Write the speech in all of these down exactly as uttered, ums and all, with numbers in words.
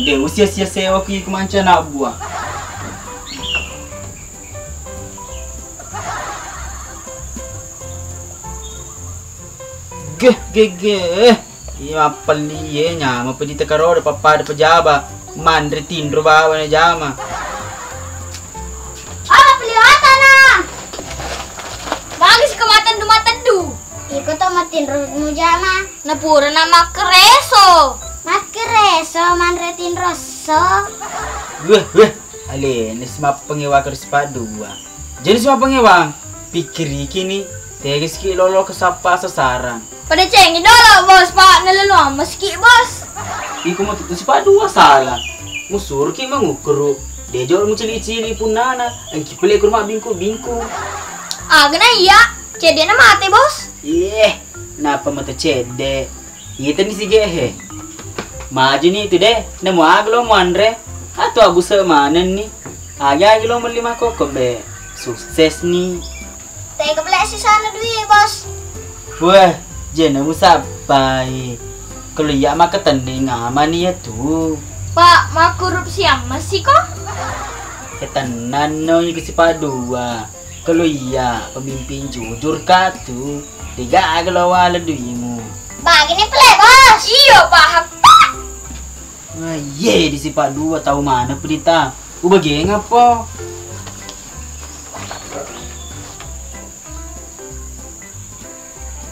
Eh, usia-sia sewa ki ku manca anak buah. Geh, geh, geh. Iya, mappelli ye, nyama pedita karoda, pappada pejaba. Manre tinro bawa na jama. Apa peliwatana? Magi si kematendu-matendu? Iko to matinro mujama. Napura na makkereso. Makkereso manre tinrosso. Weh, weh. Alena si mappengewang karo sipaddua. Jadi si mappengewang, pikkiriki ni, tegaski lolo kesappa sasaran. Pada cengi dolo, Bos, Pak. Nalelu ammeski, Bos. Iko matu tu sipaddua salah. Musuruki mangukkuru. Dejo mucili-cili punnana. Engki pele kurma bingku-bingku. Agana iya, cedena mate, Bos. Iye, napa mata cedde? Itani sige he. Majuni tu de, nemu aga lo muanre. Atu abuse manenni. Agi-agi lo melli makkokko be. Sukses ni. Tega pele sisana dui, Bos. Weh, jena musabbai. Kalau iya maka tending amani ya tu. Pak, makkurup siang masih kok. Ketenanno iko sipaddua. Kalau iya pemimpin jujur ka tu, degaga lo wala duimu. Bagini pele, Bos. Iyo, paham, Pak. Wah, iye di sipaddua tau mana pedita. Ubageng apa?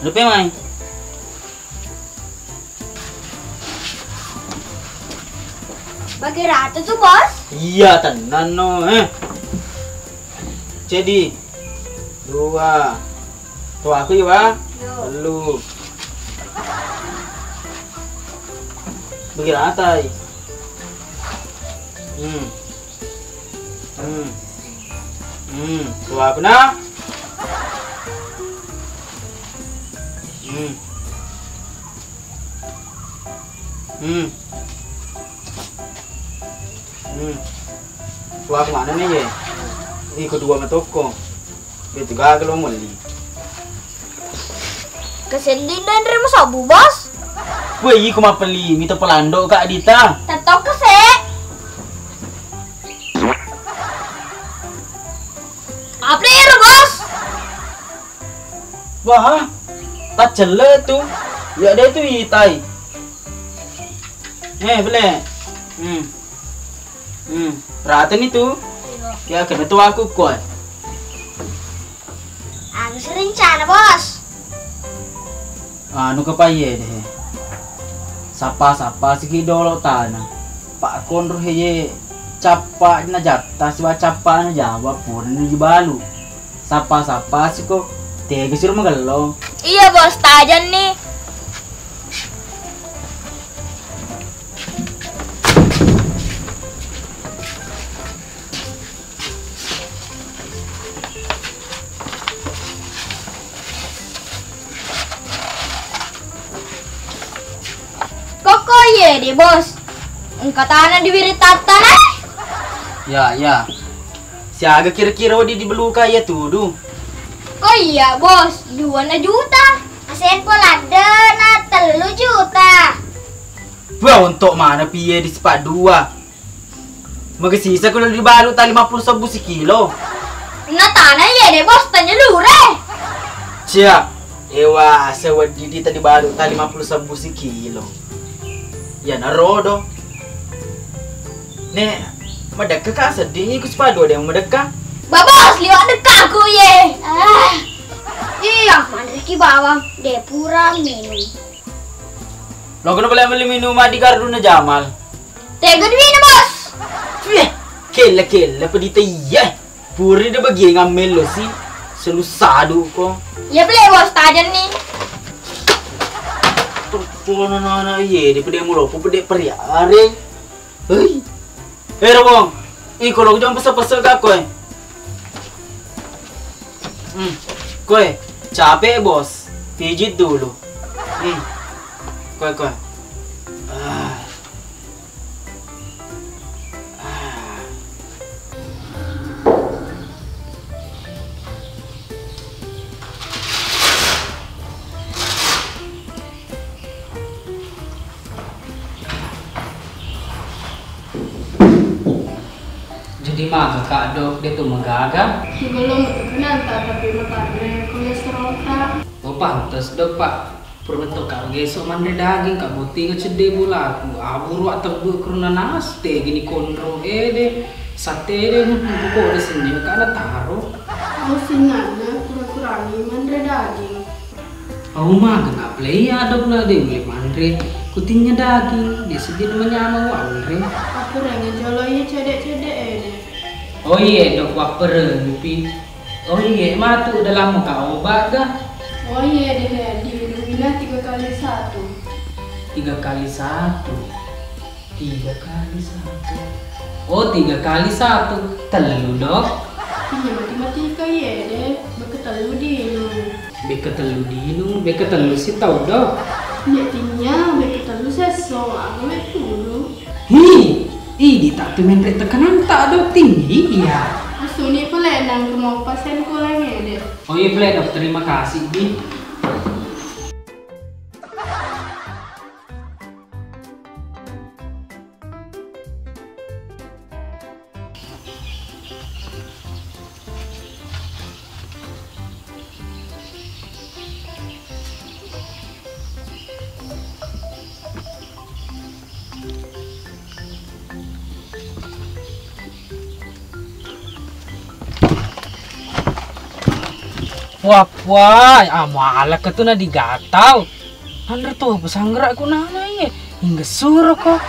Rupe mai. Bagi rata tu, Bos. Iya, tenang no, eh. Jadi, dua. Tuh aku iya, Bang. Yo. Telu. Bagi rata, eh. Hmm. Hmm. Hmm. Tuh aku nah. Hmm. Hmm. Hmm. Wah, kemana nih, ye? Ih, kedua sama toko. Itu gagal lo melli. Kesedding dan remo sabu, Bos. Weh, iko mappelli, mita pelando ka dita. Tetto kese. Apa ero, Bos? Wah, taccelle tu. Ya de tu itai. Eh, bele. Hmm. Hmm, rata ni tu. Iya. Ya kena tu aku koi. Aku rencana, Bos. Anu kepaye deh. Sapa-sapa siki dolo tanah. Pak Konro heye cappa na jatta siba cappa na Jawa pura ni dibalu. Sapa-sapa siko tega siro magello. Iya, Bos, tajenni. Kokko iye de, Bos. Engka tanah di wiring tattana. Ya, ya. Siaga kira-kira wedding dibeluka iya tudu? Ko iya, Bos, dua na juta. Asempo ladde na tellu juta. Wah, untuk mana piye di sepat dua? Magasisa ko dibalu ta lima puluh sebbu sikilo. Na tanah iya de, Bos, tanya lure. Cia, ewa, sewa didi ta dibalu ta lima puluh sebbu sikilo. Ya na rodo. Ne, madekka ka sedding iku sipadu de madekka. Babos, liwat dekka aku ye. Ah. Iya, manriki bawang, de pura minum. Lo kena boleh beli minum di Garduna Jamal. Tega duina, Bos? Wih, kella-kella pedita iya. Puri de bagi ngamelo si. Selu sadu ko. Ya beli, Bos, tajen nih. Tuh, anak-anak iya, di pede mulopo pede periare. Hei. Eh, Rawong. Ih, kalau aku jangan pesa-pesa ke aku, eh. Hmm. Koe, capek, Bos. Pijit dulu. Hmm. Koe, koe. Ah. Ah. Di maga ka, Dok, de tu magaga? Sebelum itu kenanta tapi matanre kolesterol ta. Oh, pantes, Dok, Pak. Pura metto ka geso manre daging, ka bottinga cedde bolaku. Aburu atebbu karena nasi, tegi ni konro ede, sate de, pokok de senni ka na taro. Oh, sinanna kura-kurangi manre daging. Au maga na play adok na de ule manre, kutinnya daging, de sedding manyameng wanre. Apurengngi jolo iya cedde-cedde ede. Oh iye, Dok, wapperengngi pi. Oh iye, matu udah lama ka obat ga? Oh iye, de diminumina tiga kali satu. Tiga kali satu. Tiga kali satu. Oh, tiga kali satu. Tellu, Dok. Iya, matematika iye de, beke tellu dinung. Beke tellu dinung, beke tellu sitau, Dok. Iya, tinya, beke tellu sesso, aga we tulu. Hi, idi tak tu menre tekananta, Dok, tinggi iya. Asuni pale nang ke mau pasien pulang ya, Dek. Oh iya, pale, Dok, terima kasih, Bi. Wah, wah, amalaka tu na digatau. Anre to apa sanggerak ku nana iye. Hingga suro ko.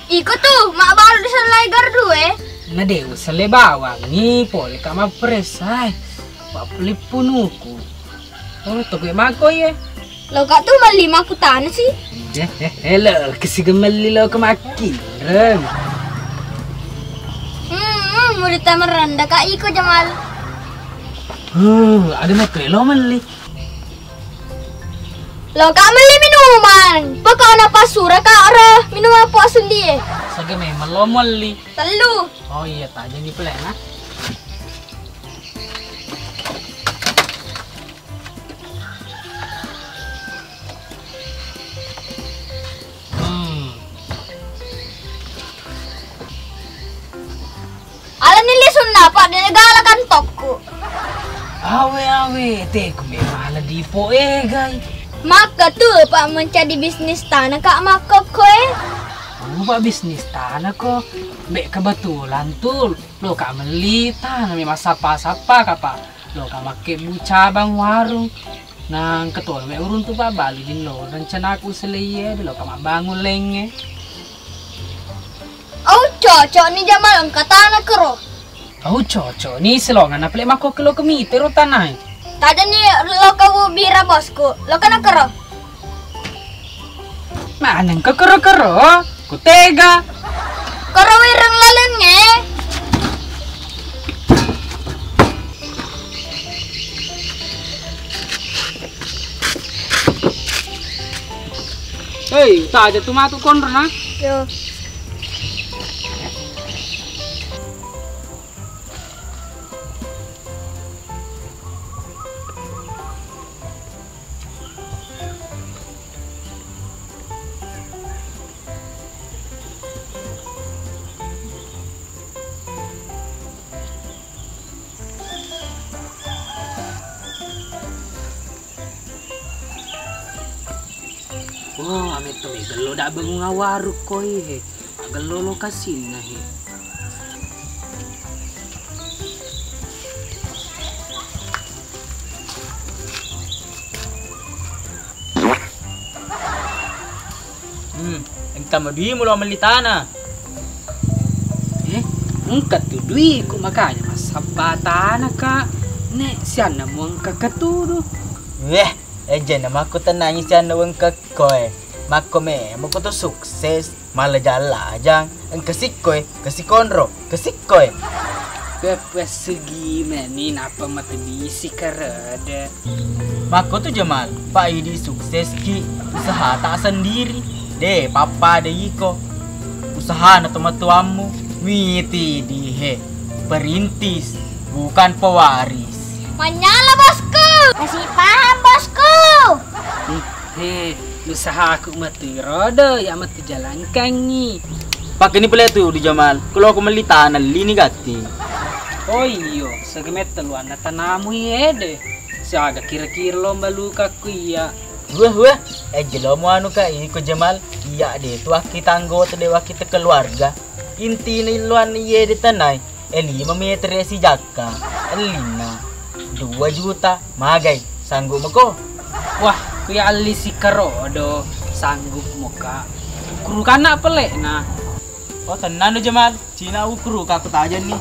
Iko tu, mak baru disellai gardu e. Na de uselle bawangi, pole ka mappressai. Wappeleppu nuku. Oh, toko mako iye. Lo ka tu melli makkutana si. Eh, eh, eh, lo kesi gemelli lo ke makkinreng. Hmm, hmm, murid tameranda ka iko Jamal. Huh, ada mako lo melli. Lo ka melli minuman. Pokokna pasura ka ro minuman puasundie. Sage memang lo melli. Tellu. Oh iya, tajeng di pelena. Hmm. Alani lisunna, Pak, de gala kantokku. Awe, awe, te ku me mala dipo egai. Makka tu, Pak, mencadi bisnis tanah, Kak, makka koe. Apa bisnis tanah ko? Be kebetulan tu, lo ka melli tanah me massappa-sappa ka, Pak. Lo ka makkebbu cabang warung. Nang ketol me uruntu pa bali dinno rencanaku seleie de lo ka mabbangun lengnge. Au cocok ni Jamal engka tanah kero. Au cocok ni selongan na pele mako kelo ke mitero tanai. Tadani lo ka bira bosku, lo kana kero. Maneng ke kero-kero, ku tega. Kero wireng lalengnge. Hei, taja tu matu konro na. Yo. Wah, ametto megello da bengung awaru koi he. Agello lokasinna he. Hmm, engka mo duimu lo melli tanah. Eh, engka tu duiku, makanya massabba tanah ka. Nek sianna mu engka ketudu. Weh, ejenna makko tenangi sianna wengka koe. Makko memoko to sukses, malajang-lajang, engka sikkoe, engka sikonro, engka sikkoe. Peppessugi meni nappa mate bisi karada. Makko tu Jamal, pa idi sukses ki, usaha tak sendiri, de pappada iko. Usaha na tomatuammu, witi dihe, perintis, bukan pewaris. Manyala bosku. Masih paham bosku. He, usahaku matu rodo, ya matu jalangkangi. Pakkeni pale tu di Jamal, ko loko melli tana lini gatti. Oh iyo, segi metta luanna tanamu iyede. Siaga kira-kira lomba lukakku iya. Weh, weh, eh, jelomu anu ka iko Jamal, iya de tu wakkita anggota de wakkita keluarga. Intina illuanna iyede tanai, eh, lima meter ya si jakka, ellinna dua juta, magai, sanggup meko? Wah, ku ya alli si karodo, sanggup moka. Kurukanna pelekna. Oh, tenang do Jamal, cina ukuru ka aku tajan ni.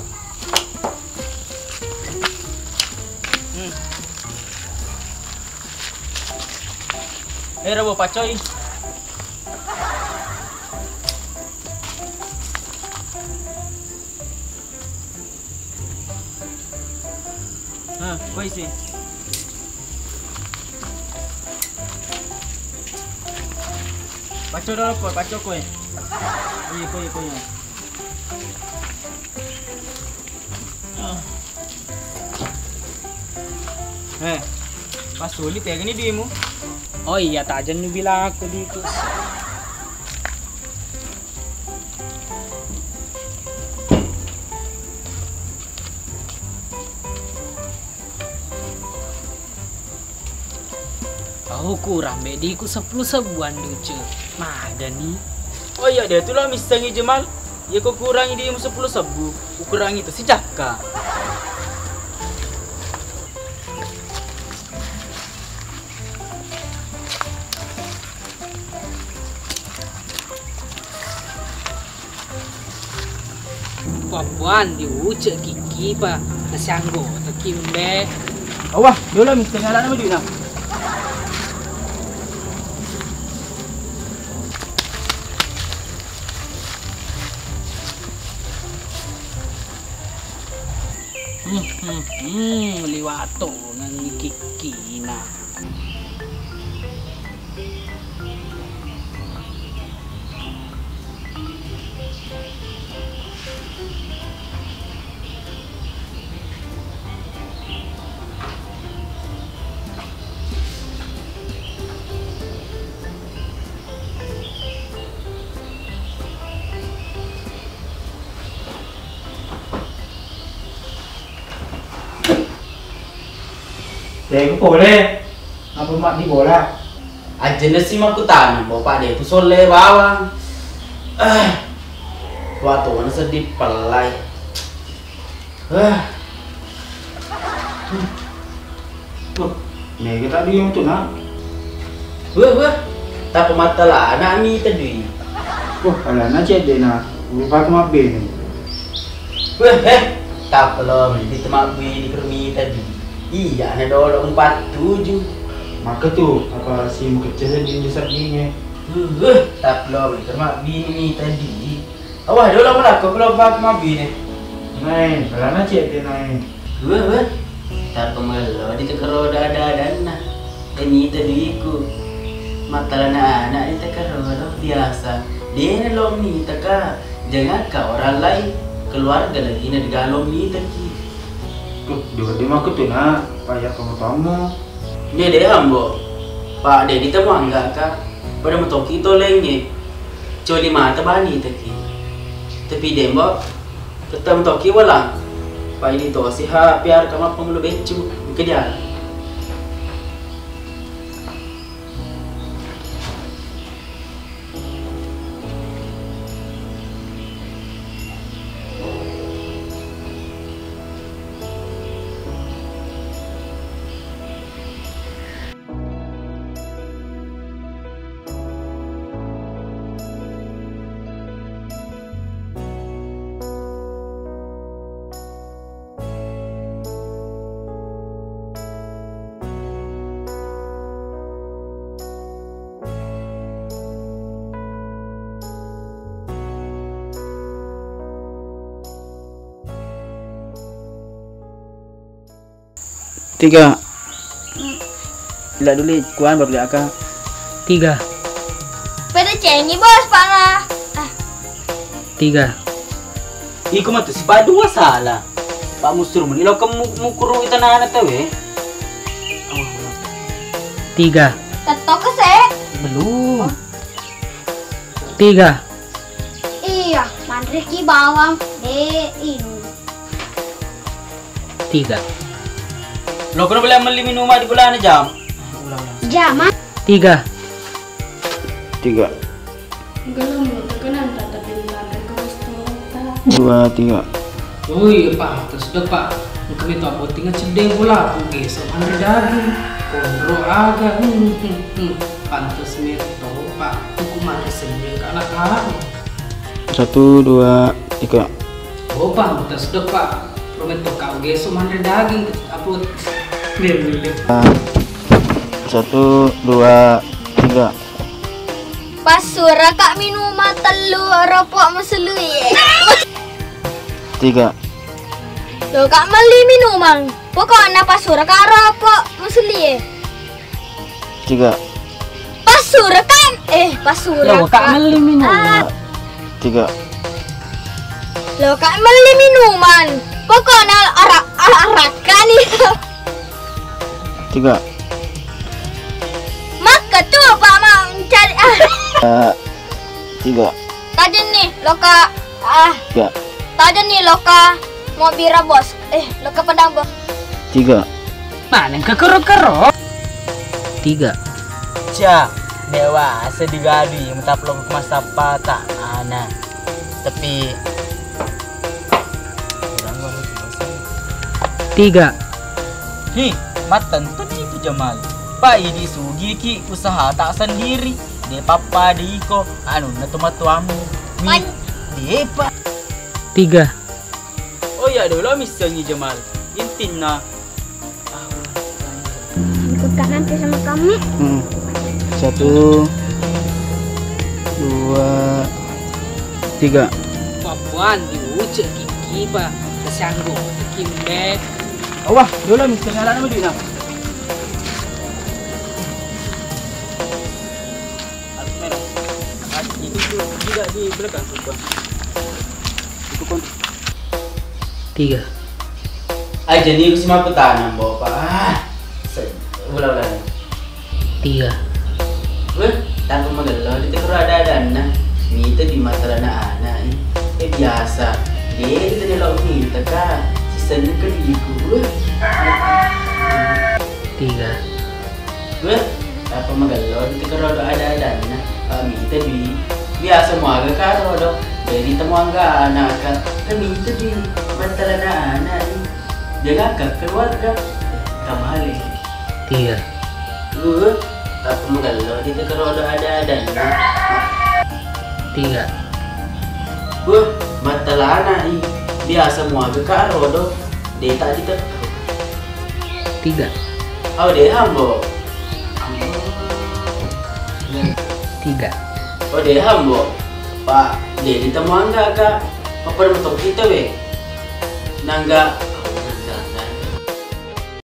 Hmm. Eh, rabo pacoi. Nah, koi si. Paco dolo koi, paco koi. Iya, koi, koi. Eh, pas sulit ya gini dimu. Oh iya, tajen nu bilang aku di itu. Oh, kurang bediku seppulo sebbuan ducu. Magani. Oh iya, de tu lo missengi Jamal. Iya ko kurangi dimu seppulo sebbu, ukurangi tu si jakka. Puang-puang diucek kiki pa nasianggota ki umbe. Awah, dolo mi tengah lana maju na. Hmm, hmm, hmm, liwato nang kiki na. Tega pole, apa mak di bola? Ajana si makkutana, Bapak de tu solle bawang. Ah, watona seddi pellai. Ah. Wah, mega tadi yang tu nak. Wah, wah. Tappa mattalana mita dui. Wah, alana cedde na. Ulu pake mabbene. Wah, eh. Tappa lo mita mabbene kermi tadi. Iya, na dolo empat tujuh. Maka tu apa si mukecce seddi di sabbinge. Wah, tappa lo mita mabbene tadi. Awah, dolo malakko, ko lo pake mabbene. Nai, alana cedde nai. Weh, weh. Tappa mello di tekero dada-dadanna. E mita duiku. Mattalana anak di tekero do biasa. Dena lo mita ka. Jangakka orang lain. Keluarga lagi na degalo mita ki. Tuh, dua di maka tu nak. Payah kamu tamu. Nede ambo, Pak, de ditemu angga ka, pada metoki to lengnge, coli mata bani teki. Tapi dembo, tetap metoki walang, Pak, ini to siha piar kama pemulu becu, ke dia. Tiga. Bila dulu kuan baru diaka. Tiga. Pada cengi bos pana. Ah. Tiga. Iko matu sipadu masalah. Pak Mustur meni lo kemu mukuru itanana tawe. Tiga. Tetto ke se. Belum. Tiga. Iya, manreki bawang, de inung. Tiga. Lo kono boleh melli minumang di bolana jam. Jama. Tiga. Tiga. Gelem lo terkenal tata pilihan ke resto. Dua, tiga. Ui, Pak, terus deh, Pak. Engka mi tu apoting cedde bola, aku geso manre daging. Konro aga. Hmm, hmm, hmm. Pantes mi to, Pak. Aku manre sendiri ke anak haram. Satu, dua, tiga. Oh, Pak, terus deh, Pak. Promet to kau geso manre daging, apa? Nih, nih, nih. Satu, dua, tiga. Passuraka minumang tellu ropok musului. Tiga. Lo ka melli minumang. Pokokna passuraka ropok musului. Tiga. Passuraka, eh, passuraka. Lo ka melli minumang. Ah. Tiga. Lo ka melli minumang. Pokokna ara-, ara-, arakani. Tiga. Makka tu, Pak, mau cari, ah. Eh, tiga. Tajenni, loka, ah. Tiga. Tajenni, loka, mau bira, Bos. Eh, loka pedang, Bos. Tiga. Mana yang kekero-kero? Tiga. Ca, dewasa digadui, mentap lo massappa ta, ana. Tapi Tiga. Hi, mattentu ni tu Jamal. Pa idi sugiki usaha tak sendiri. De pappa de iko anunna tomatoammu. Mi, Pan- depa. Tiga. Oh ya, dolo missengi Jamal. Intinna Ikut Kak Nanti sama kami. Hmm. Satu, dua, tiga. Papuan diucek kiki pa kesanggo kimbe. Wah, dulu mi kenyalan apa dina? Itu tuh tidak di belakang sumpah. Itu kon. Tiga. Aja ni ku simaputana, Mbok, Pak. Ah, se-, ulang-ulang. Tiga. Weh, tanpa magello, di tekero ada-adanna. Mita di masalah anak-anak, eh. Eh, biasa. Dia itu dia lalu minta, Kak. Sisanya ke diku. Weh. Tiga. Weh, apa magello di tekero ada-adanna. Pak mita dui. Biasa muaga karo do. Jadi temuangga anak, Kak. Kan mita dui. Masalah anak-anak ni. Jaga ke keluarga. Kamale. Tiga. Weh, apa magello di tekero ada-adanna. Tiga. Weh, masalah anak ni. Biasa muaga karo do. Deta di tekero. Tiga. Oh, de hambo. Tiga. Oh, de hambo. Pak, de ditemuangga, Kak. Apa metok kita, we? Nangga